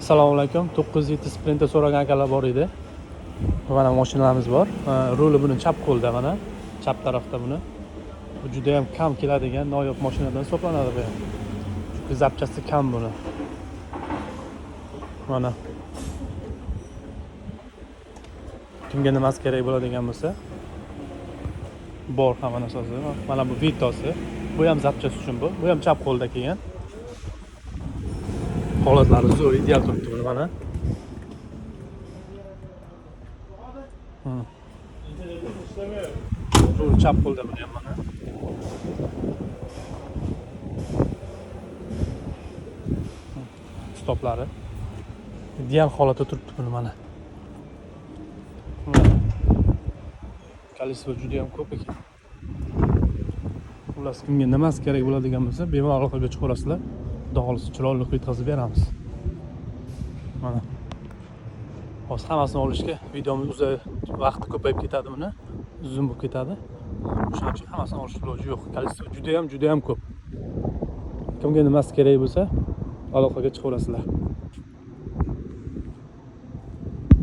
Assalomu alaykum. 907 Sprinter so'ragan akalar bor edi. Mana mashinalarimiz bor. Ruli buni chap qo'lda mana. Chap tarafda buni. Bu juda ham kam keladigan noyob mashinadan hisoblanadi bu ham. Chunki zapchasti kam buni. Mana. Kimga nimasi kerak bo'ladigan bo'lsa, bor hamma narsasi. Mana bu Vitosi. Bu ham zapchast uchun bu. Bu ham chap qo'lda kelgan. Holatlari zo'r, ideal turibdi buni mana. Rul chap qo'lda buni ham mana. Stoplari. Ideal holatda turibdi buni mana. Количество juda ham ko'p ekan. Xullas, kimga nimasi kerak bo'ladigan bo'lsa, bemalol aloqaga chiqaverasizlar. Xudo xohlasa chiroyli qilib yetkazib beramiz. Mana. Hozir hammasini olishga videomiz vaqti ko'payib ketadi buni. Uzun bo'lib ketadi. O'shaning uchun hammasini olish iloji yo'q. Количество juda ham, juda ham ko'p. Kimga nimasi kerak bo'lsa, aloqaga chiqaverasizlar.